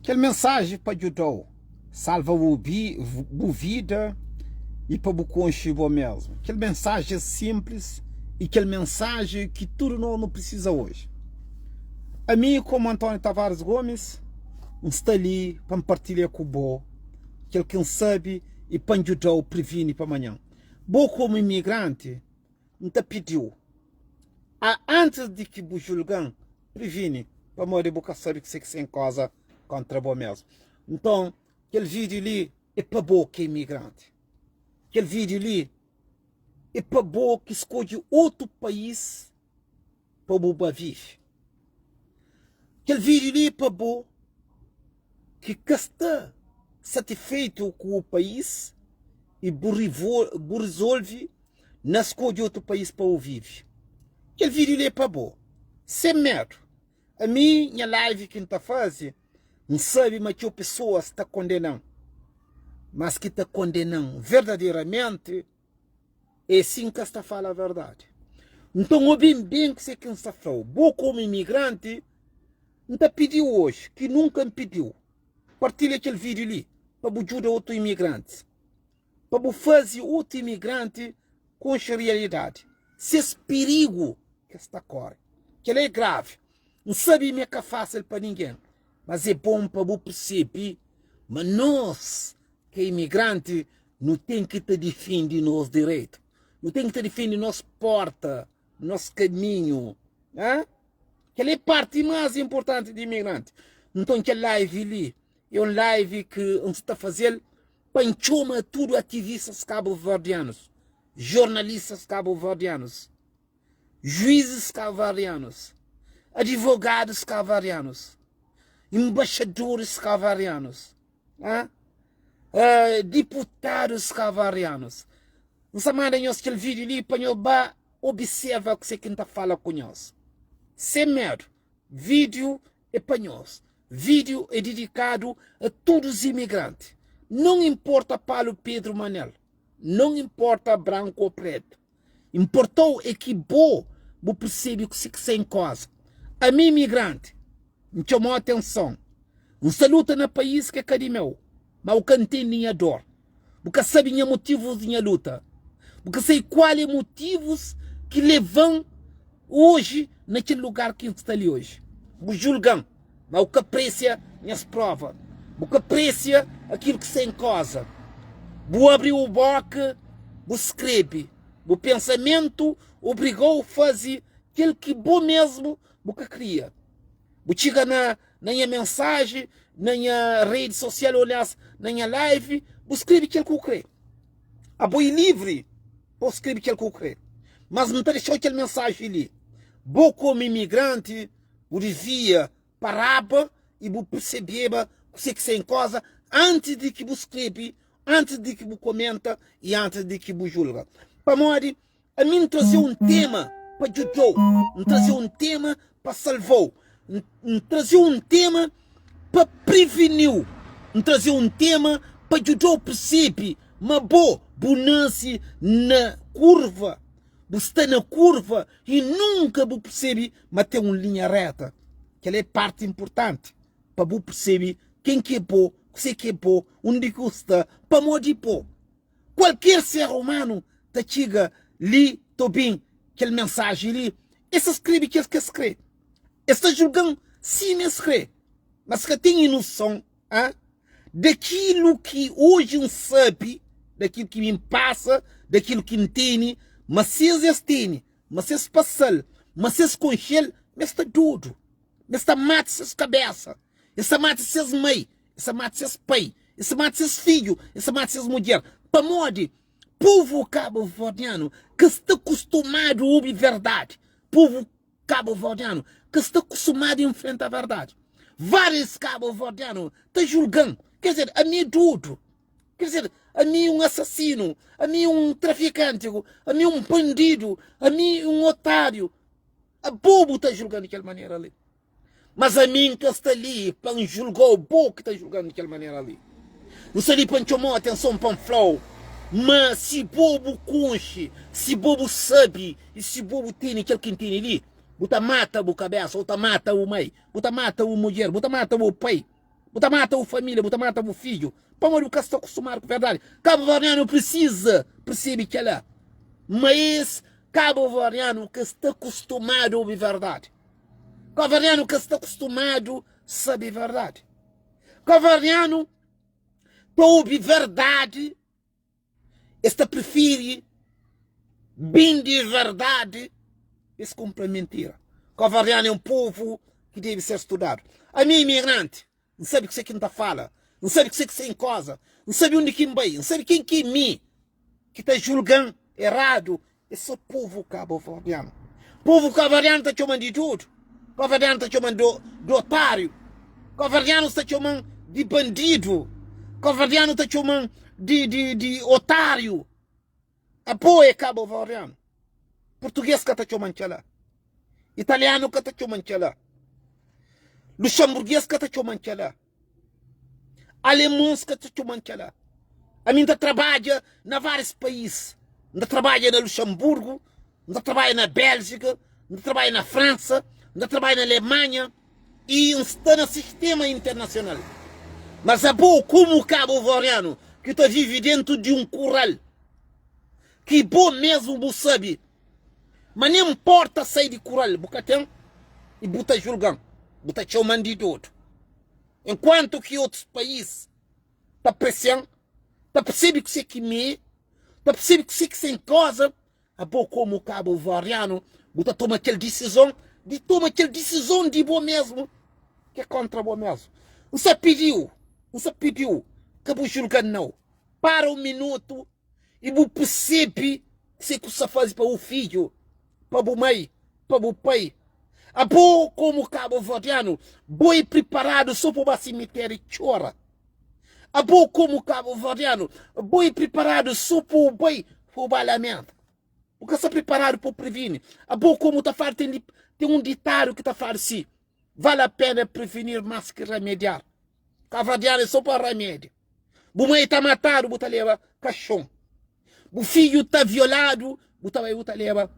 Kel mensaji pa djuda-u salva bu vida i pa bu konxe bo mésmu. Kel mensaji é sinplis i kel mensaji ki tudu nos nu prisiza oji. Ami, kómu António Tavares Gomes, N sta li pa N partilha ku bo kel ki N sabe i pa N djuda-u privini pa manhan. Bo kómu imigranti, N ta pidi-u, a antis di ki bu julga-m, privini, pamodi bu ka sabe kuse ki sen koza kontra bo mesmu. Nton, kel vídiu li é pa bo ki é imigranti. Kel vídiu li é pa bo ki skodje otu país pa bu ba vive. Kel vídiu li é pa bo ki ka sta satifeitu ku bu país i bu bu rizolve na skodje otu país pa bu vive. Kel vídiu li é pa bo. Sen medu. Ami, nha live ki N ta faze, N sabe ma txeu pesoas ta kondena-m. Mas ki ta kondena-m verdaderamenti É si N ka sta fala verdadi. Nton obi-m ben kuse ki N sta fla-u. Bo komu imigranti, N ta pidi-u oji, ki nunka N pidi-u, partilha kel vídiu li pa bu djuda otu imigrantis, pa bu faze otu imigranti konxe rialidadi, ses pirigu ki es ta kóre. Kel-la é gravi. N sabe ma é ka fásil pa ningen, mas é bon pa bu persebe ma nos ki é imigranti Nu ten ki ta difende nos direitu. Nu ten ki ta difende nos porta, nos kaminhu. Ha? Kel é parti más inportanti di imigranti. Nton kel live li é un live ki N sta faze-l pa N txoma tudu ativistas kabuverdianus, jornalistas kabuverdianus, juízes kabuverdianus, advogadus kabuverdianus, embaixadoris kabuverdianus. Ha? Uh, diputadus kavarianus, N sta manda nhos kel vídiu li pa nhos ba observa kuse ki N ta fala ku nhos. Sen medu, vídiu é pa nhos. Vídiu é didikadu a tudus imigranti. Non inporta Palu, Pedru, Manel, non inporta branku ô pretu. Inportou é ki bo bu persebe kuse ki sta en koza. Ami imigranti, N txomau atenson. N sta luta na país ki é ka di meu, ma bu ka ntende nha dor. Bu ka sabe nha motivus di nha luta. Bu ka sabe kual é motivus ki leva-m oji na kel lugar ki N sta li oji. Bu julga-m, ma bu ka presia nhas prova. Bu ka presia akilu ki sta en koza. Bu abri bu boka, bu skrebe. Bu pensamentu obriga-u faze kel ki bo mesmu bu ka kria. Bu txiga na na nha mensaji, na nha redi sosial ô aliás na nha live, bu skrebe kel ki bu krê. Abo é livri pa bu skrebe kel ki bu krê. Mas N ta dexa-u kel mensaji li, bo komu imigranti, bu devia paraba i bu persebeba kuse ki sta en koza antis di ki bu skrebe, antis di ki bu komenta i antis di ki bu julga. Pamodi ami N traze un tema pa djuda-u, N traze un tema pa salva-u, N traze un tema pa privini-u, N traze un tema pa djuda-u persebe ma bo bu nase na kurva, bu sta na kurva i nunka bu persebe ma ten un linha reta. Kel-la é parti inportanti pa bu persebe ken ki é bo, kuzê ki é bo, undi ki bu sta, pamodi bo. Kualker ser umanu ta txiga li ta obi-m kel mensaji li, es ta skrebe kes ki es kre. Es ta julga-m sima es kre, ma es ka ten inoson a dakilu ki oji N sabe, dakilu ki mi N pasa, dakilu ki N tene, ma si es es tene, ma si es pasa-l, ma si es konxe-l, ma es ta dodu, ma es ta mata ses kabésa, es ta mata ses mai, es ta mata ses pai, es ta mata ses fidju, es ta mata ses mudjer. Pamodi povu kabuverdianu ka sta kustumadu obi verdadi, povu kabuverdianu ka sta kustumadu infrenta verdadi. Várius kabuverdianu ta julga-m, ker dizer, ami é dodu, ker dizer, ami é un asasinu, ami é un trafikanti, ami é un bandidu, ami é un otáriu. Abo bu ta julga-m di kel manera li. Mas ami N ka sta li pa N julga-u, bo ki ta julga-m di kel manera li. N sta li pa N txoma-u atenson, pa N fla-u ma si bo bu konxe, si bo bu sabe i si bo bu tene kel ki N tene li, bu ta mata bu kabésa, bu ta mata bu mai, bu ta mata bu mudjer, bu ta mata bu pai. Bu ta mata bu família, bu ta mata bu fidju, pamodi bu ka sta kustumadu ku verdadi. Kabuverdianu prisiza persebe kel-la, ma es kabuverdianu ka sta kustumadu obi verdadi. Kabuverdianu ka sta kustumadu sabe verdadi. Kabuverdianu pa obi verdadi Es ta prifiri bindi verdadi es kunpra mintira. Kabuverdianu é un povu ki debe ser studadu. Ami é imigranti, N sabe kuse ki N ta fala, N sabe kuse ki sta en koza, N sabe undi ki N bai, N sabe ken ki é mi ki ta julga-m eradu É sô povu kabuverdianu. Povu kabuverdianu ta txoma-m di dodu, kabuverdianu ta txoma-m di otáriu, kabuverdianus ta txoma-m di bandidu, kabuverdianu ta txoma-m di otáriu. Abo é kabuverdianu. Purtugês ka ta txoma-m kel-la. Italianu ka ta txoma-m kel-la. Luxanburgês ka ta txoma-m kel-la. Alemons ka ta txoman kela. Ami N ta trabadja na várius país. N ta trabadja na Luxanburgu, N ta trabadja na Béljika, N ta trabadja na Fransa, N ta trabadja na Alemanha i N sta na sistéma internasional. Mas abo, komu kabuverdianu ki ta vive déntu di un kural, ki bo mésmu bu sabe ma nen pórta sai di kural bu ka ten i bu ta julga-m, bu ta txoma-m di dodu. Enkuantu ki otus país ta presia-m, ta persebe kuse ki mi é, ta persebe kuse ki sen koza, abo komu kabuverdianu bu ta toma kel disizon di toma kel disizon di bo mesmu ki é kontra bo mesmu. N sa pidiu, N sa pidiu ka bu julga-m nau. Para un minutu i bu persebe kuse ku sta faze pa bu fidju, pa bu mai, pa bu pai. Abo komu kabuverdianu, bo é priparadu so pa ba simitéri txora. Abo komu kabuverdianu, bo é priparadu so pa bu bai pa bu ba lamenta. Bu ka sta priparadu pa bu privini. Abo komu ta fala, ten ten un ditadu ki ta fala si, Vale a pena prevenir mas ki ramediar. Kabuverdianu é so pa ramedia. Bu mai ta matadu, bu ta leba kaxon. Bu fidju ta violadu, bu ta bai bu ta leba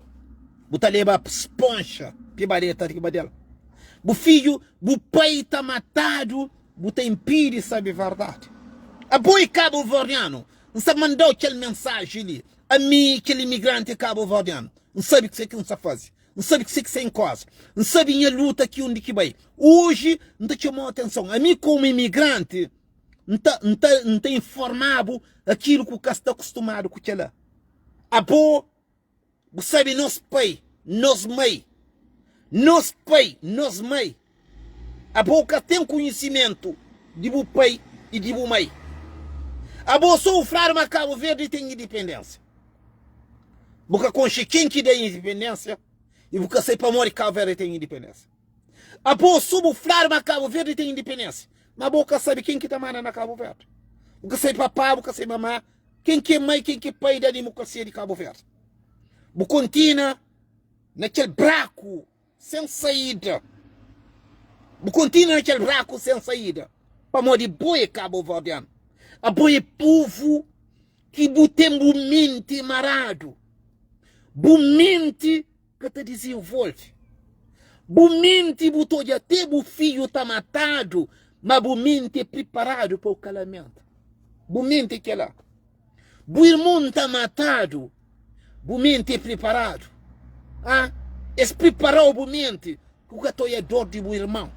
bu ta leba sponxa pi ba deta riba del. Bu fidju, bu pai ta matadu, bu ta inpidi sabe verdadi. Abo e kabuverdianu, N sta mandau kel mensaji li. Ami, kel imigranti kabuverdianu, N sabe kuse ki N sta faze. N sabe kuse ki sta en koza. N sabe nha luta ki undi ki bai. Oji N ta txomau atenson. Ami komu imigranti, N ta, N ta, N ta informa-bu akilu ku ka sta kustumadu ku kel-la. Abo, bu sabe nos pai, nos mai, nos pai, nos mai. Abo ka ten kunhisimentu di bu pai i di bu mai. Abo so bu fladu ma Kabu Verdi ten indipendensia. Bu ka konxe ken ki da indipendensia i bu ka sai pamodi Kabu Verdi ten indipendensia. Abo so bu fladu ma Kabu Verdi ten indipendensia, ma bo ka sabe ken ki ta manda na Kabu Verdi. Bu ka sabe papá, bu ka sabe mamá, ken ki é mai, ken ki é pai da demokrasia di Kabu Verdi. Bu kontina na kel braku sen saída. Bu kontinua na kel braku sen saída, pamodi bo é kabuverdianu. Abo é povu ki bu ten bu menti maradu. Bu menti ka ta dizenvolve. Bu menti bu ta odja te bu fidju ta matadu, ma bu menti é priparadu pa bu ka lamenta. Bu menti é kela. Bu irmon ta matadu, bu menti é priparadu. Ah, es priparau bu menti ku ka ta oia dor di bu irmon.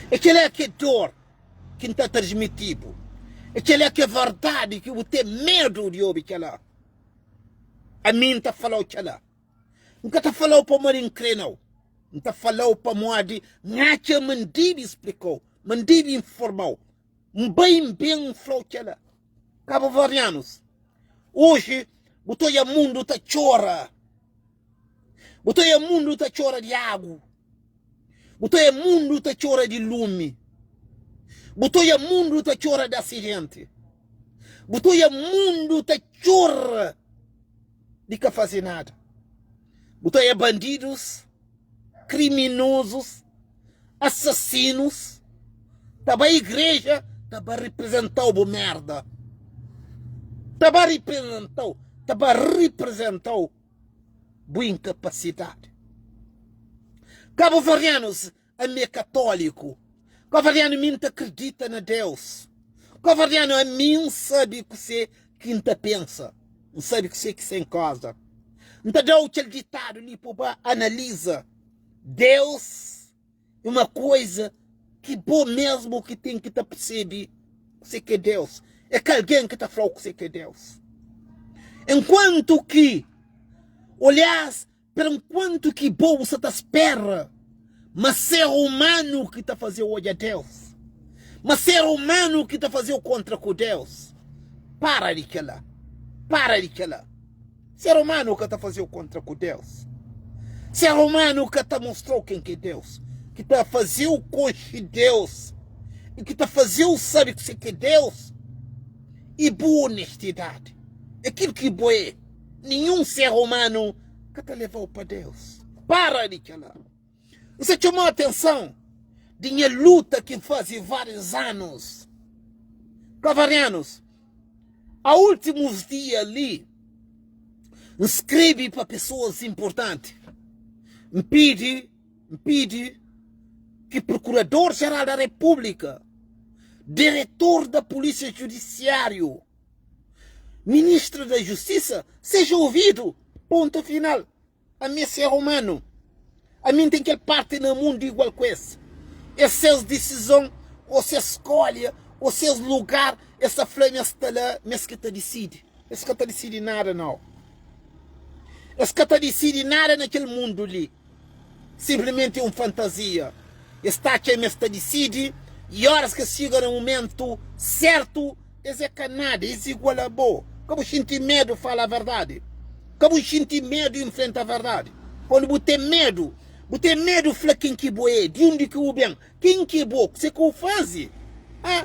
É kela ki é dor ki N ta transmiti-bu. É kela ki é verdadi ki bu ten medu di obi kela. Ami N ta falau kela. N ka ta falau pamodi N kre nau. N ta falau pamodi N atxa ma N debe splikau, ma N debe informau. N bai N ben N fla-u kel-la. Kabuverdianus, oji bu ta odja mundu ta txora. Bu ta odja mundu ta txora di agu. Bu ta odja mundu ta txora di lumi. Bu ta odja mundu ta txora di asidenti. Bu ta odja mundu ta txora di ka faze nada. Bu ta odja bandidus, kriminozus, asasinus ta bai igreja ta ba representau bu merda. Ta ba representau, ta ba representau bu inkapasidadi. Kabuverdianus, ami é katóliku. Kabuverdianu mi N ta kridita na Deus. Kabuverdianu ami N sabe kuse ki N ta pensa, N sabe kuse ki sen koza. N ta da-u kel ditadu li pa bu ba analiza. Deus é uma koza ki bo mesmu ki ten ki ta persebe kuse ki é Deus. É ka algen ki ta fla-u kuse ki é Deus. Enkuantu ki, oliás, Perenkuantu ki bo bu sa ta spera ma ser umanu ki ta faze-u odja Deus, ma ser umanu ki ta faze-u kontra ku Deus, para di kel-la. Para di kel-la. Ser umanu ka ta faze-u kontra ku Deus. Ser umanu ka ta mostra-u ken ki é Deus, ki ta faze-u konxe Deus i ki ta faze-u sabe kuzê ki é Deus i bu onestidadi. É kel ki bo é. Ninhun ser umanu ka ta leva-u pa Deus. Para di kel-la. N sta txoma-u atenson di nha luta ki N faze várius anus. Kavarianus, a últimus dia li, N skrebe pa pesoas inportanti. N pidi, N pidi ki Prokurador-Jeral da Repúblika, Diretor da Polísia Judisiáriu, Ministro da Justiça seja ouvido. Ponto final. Ami é ser humano. Ami N ten kel parte na mundo igual ku es. É ses disizon ou ses skolha ou ses lugar es ta fla ma es sta la ma es ki ta disidi. Es ka ta disidi nada nau. Es ka ta disidi nada na kel mundo li. Simplesmente é un fantazia. Es ta atxa ma es ta disidi i óras ki es txiga na mumentu sértu, es é ka nada, es igual a bo. Ka bu xinti medu fala verdadi. Ka bu xinti medu infrenta verdadi. Quando bu ten medu, bu ten medu fla ken ki bo é, di undi ki bu ben, ken ki é bo, kuse ki bu faze. Ha?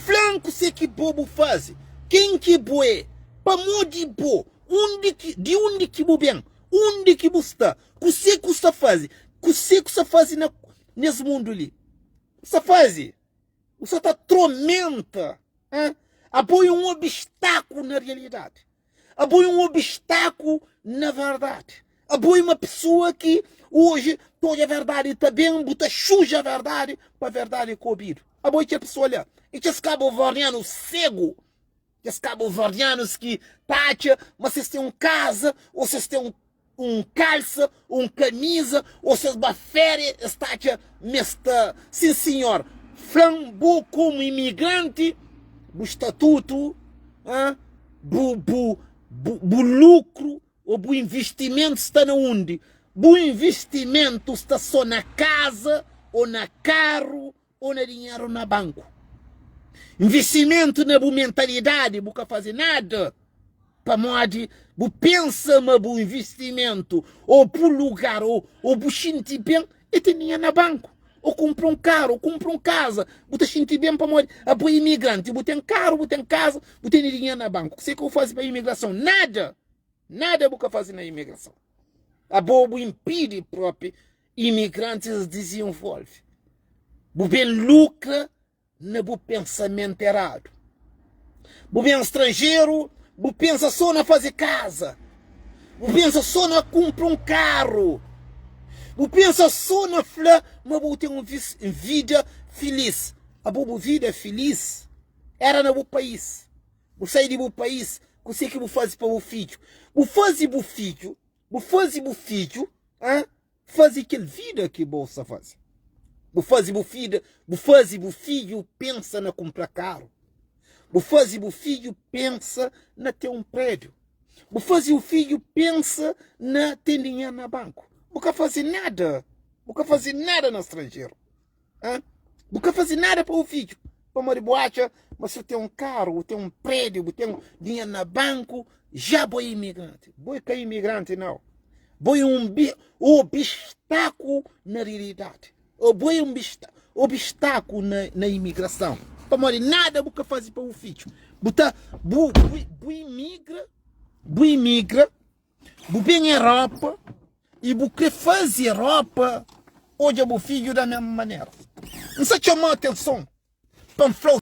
Fla-m kuse ki bo bu faze, ken ki bo é, pamodi bo, undi ki, di undi ki bu ben. Undi ki bu sta? Kuse ku sta faze? Kuse ku sta faze na nes mundu li? Bu sta faze? Bu sta ta tromenta? Hein? Abo é un obstaku na realidadi. Abo é un obstaku na verdadi. Abo é uma pessoa ki oji ta odja verdadi ta ben, bu ta xuja verdadi pa verdadi ka obidu. Abo é kel pessoa la. E kes kabuverdianu segu Kes kabuverdianus ki ta atxa ma si es ten un kaza ô si es ten un kalsa ô un kamiza ô si es ba féria es ta atxa ma es sta. Sin sinhor, fla-m bo komu imigranti bu statutu, bu bu bu lukru ô bu invistimentu sta na undi? Bu invistimentu sta sô na kaza ô na karu ô na dinheru na banku. Nvestimentu na bu mentalidadi, bu ka faze nada pamodi bu pensa ma bu nvestimentu ô bu lugar ô ô bu xinti ben é ten dinheru na banku ô kunpra un karu ô kunpra un kaza. Bu ta xinti ben pamodi abo é imigranti, bu ten karu, bu ten kaza, bu tene dinheru na banku. Kuse ki bu faze pa imigrason? Nada! Nada bu ka faze na imigrason. Abo bu inpidi propi Imigrantis dizinvolve. Bu ben lukra na bu pensamentu eradu. Bu ben stranjeru, bu pensa so na faze kaza. Bu pensa so na kunpra un karu. Bu pensa so na fla ma bu ten un vida filis. Abo bu vida filis era na bu país. Bu sai di bu país, kuse ki bu faze pa bu fidju? Bu faze bu fidju Bu faze bu fidju ah faze kel vida ki bo sa faze. Bu faze bu fida, bu faze bu fidju pensa na kunpra karu. Bu faze bu fidju pensa na ten un prédiu. Bu faze bu fidju pensa na ten dinheru na banku. Bu ka faze nada, bu ka faze nada na stranjeru. Hã? Bu ka faze nada pa bu fidju pamodi bu atxa ma si bu ten un karu, bu ten un prédiu, bu ten dinheru na banku, já bo é imigranti. Bo é ka imigranti nau. Bo é un obstaku na realidadi. Bo é un obstaku na, na imigrason. Pamodi nada bu ka faze pa bu fidju. Bu ta, bu, bu, bu imigra, bu imigra Bu ben Europa i bu kre faze Europa odja bu fidju da mesmu manera. N sa txoma atenson pa N fla-u.